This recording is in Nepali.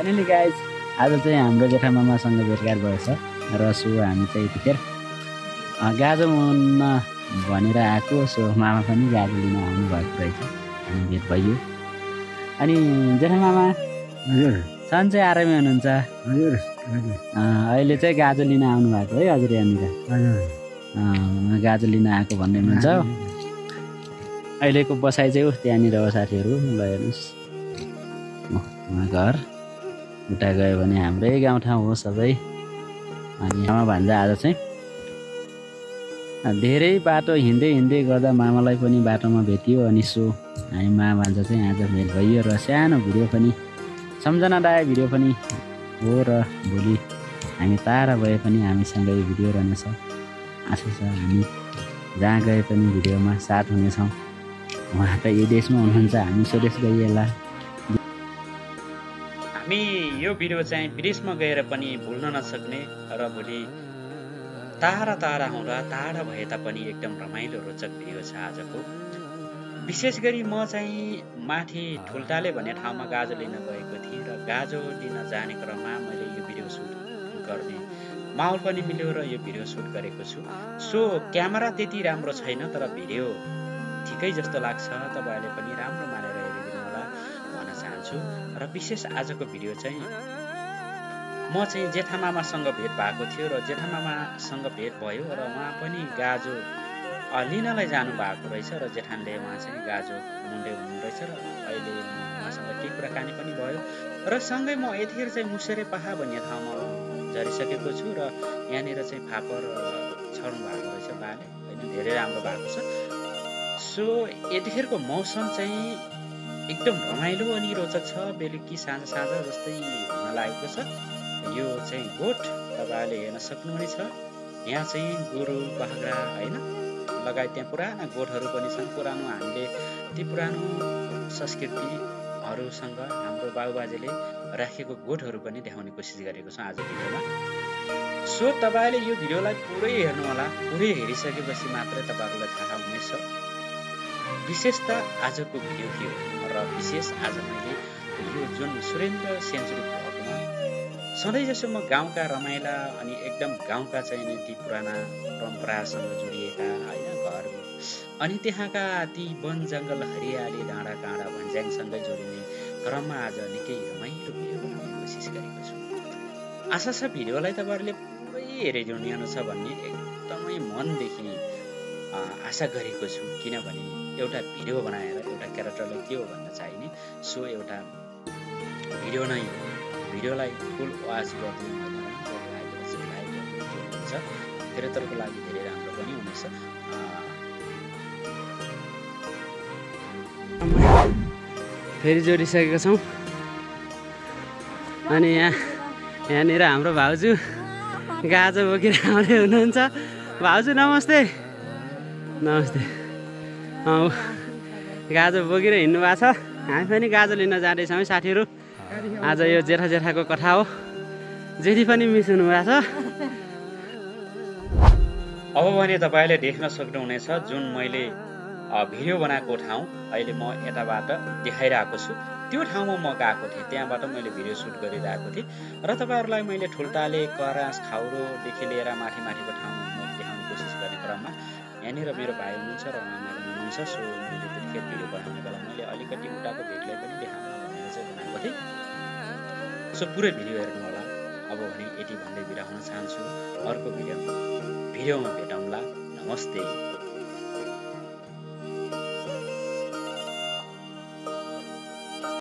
फाइनली गाइज आज चाहिँ हाम्रो जेठा मामासँग भेटघाट भएछ र सो हामी चाहिँ यतिखेर गाजो मुन्न भनेर आएको। सो मामा पनि गाजो लिन आउनु भएको रहेछ, हामी भेट भइयो। अनि जेठा मामा सन्चै आरामै हुनुहुन्छ? अहिले चाहिँ गाजो लिन आउनु भएको है हजुर? यहाँनिर गाजो लिन आएको भन्ने हुनुहुन्छ। अहिलेको बसाइ चाहिँ त्यहाँनिर हो साथीहरू, ल हेर्नुहोस् उहाँ घर उता गयो भने हाम्रै गाउँठाउँ हो सबै। अनि आमा भान्जा आज चाहिँ धेरै बाटो हिँड्दै गर्दा मामालाई पनि बाटोमा भेटियो। अनि सो हामी मामा भान्जा चाहिँ आज भेट भइयो र सानो भिडियो पनि सम्झनादायक भिडियो पनि हो र भोलि हामी टाढा भए पनि हामीसँगै भिडियो रहनेछ। आशा छ हामी जहाँ गए पनि भिडियोमा साथ हुनेछौँ। उहाँ त यही देशमा हुनुहुन्छ, हामी स्वदेश गइएला। हामी यो भिडियो चाहिँ विदेशमा गएर पनि भुल्न नसक्ने र भोलि टाढा हुँदा टाढा भए तापनि एकदम रमाइलो रोचक भिडियो छ आजको। विशेष गरी म चाहिँ माथि ठुल्टाले भन्ने ठाउँमा गाजो लिन गएको थिएँ र गाजो लिन जाने क्रममा मैले यो भिडियो सुट गर्ने माहौल पनि मिल्यो र यो भिडियो सुट गरेको छु। सो क्यामेरा त्यति राम्रो छैन तर भिडियो ठिकै जस्तो लाग्छ, तपाईँहरूले पनि राम्रो मानेर हेरिदिनु होला भन्न चाहन्छु। र विशेष आजको भिडियो चाहिँ म चाहिँ जेठा मामासँग भेट भएको थियो र जेठा मामासँग भेट भयो र उहाँ पनि गाजो लिनलाई जानु भएको रहेछ र जेठानले उहाँ चाहिँ गाजो मुन्डे हुनुहुँदैछ र अहिले उहाँसँग केही कुराकानी पनि भयो। र सँगै म यतिखेर चाहिँ मुसेरे पाहा भन्ने ठाउँमा झरिसकेको छु र यहाँनिर चाहिँ फापर छर्नु भएको रहेछ बाले, होइन धेरै राम्रो भएको छ। सो यतिखेरको मौसम चाहिँ एकदम रमाइलो अनि रोचक छ। बेलुकी साँझ जस्तै हुन लागेको छ। यो चाहिँ गोठ तपाईँहरूले हेर्न सक्नुहुनेछ। यहाँ चाहिँ गोरु बाख्रा होइन लगायत त्यहाँ पुराना गोठहरू पनि छन्। पुरानो हामीले ती पुरानो संस्कृतिहरूसँग हाम्रो बाबुबाजेले राखेको गोठहरू पनि देखाउने कोसिस गरेको छौँ आज भिडियोमा। सो तपाईँले यो भिडियोलाई पुरै हेर्नु होला, पुरै हेरिसकेपछि मात्रै तपाईँहरूलाई थाहा हुनेछ विशेषता आजको भिडियो के हो। र विशेष आज मैले यो जुन सुरेन्द्र सेन्चुरी ब्लगमा सधैँ जसो म गाउँका रमाइला अनि एकदम गाउँका चाहिँ ती पुराना परम्परासँग जोडिएका होइन घर अनि त्यहाँका ती वन जङ्गल हरियाली डाँडा काँडा भन्ज्याङसँगै जोडिने क्रममा आज निकै रमाइलो भिडियो बनाउने कोसिस गरेको छु। आशा छ भिडियोलाई तपाईँहरूले पुरै हेरिदिनु छ भन्ने एकदमै मनदेखि आशा गरेको छु। किनभने एउटा भिडियो बनाएर एउटा क्यारेक्टरलाई के हो भन्न चाहिने, सो एउटा भिडियो नै हो। भिडियोलाई फुल वाच गरिदिनु हुन्छ, क्यारेक्टरको लागि धेरै राम्रो पनि हुनेछ। फेरि जोडिसकेका छौँ अनि यहाँनिर हाम्रो भाउजू गाजो बोकेर आउँदै हुनुहुन्छ। भाउजू नमस्ते। नमस्ते। गाजो बोकेर हिँड्नु भएको छ, हामी पनि गाजो लिन जाँदैछौँ साथीहरू। आज यो जेठाको कथा हो, जेठी पनि मिस हुनु भएको छ। अब भने तपाईँले देख्न सक्नुहुनेछ जुन मैले भिडियो बनाएको ठाउँ अहिले म यताबाट देखाइरहेको छु। त्यो ठाउँमा म गएको थिएँ, त्यहाँबाट मैले भिडियो सुट गरिरहेको थिएँ र तपाईँहरूलाई मैले ठुल्टाले करास खाउरोदेखि लिएर माथिको ठाउँ देखाउने कोसिस गर्ने क्रममा यहाँनिर मेरो भाइ हुनुहुन्छ र उहाँ म्याडम हुनुहुन्छ। सो मैले त्यतिखेर भिडियो बनाउने बेला मैले अलिकति उताको भेटलाई पनि देखाउन भनेर चाहिँ बनाएको थिएँ। सो पुरै भिडियो हेर्नु होला। अब भने यति भन्दै बिदा हुन चाहन्छु। अर्को भिडियोमा भेटौँला। नमस्ते।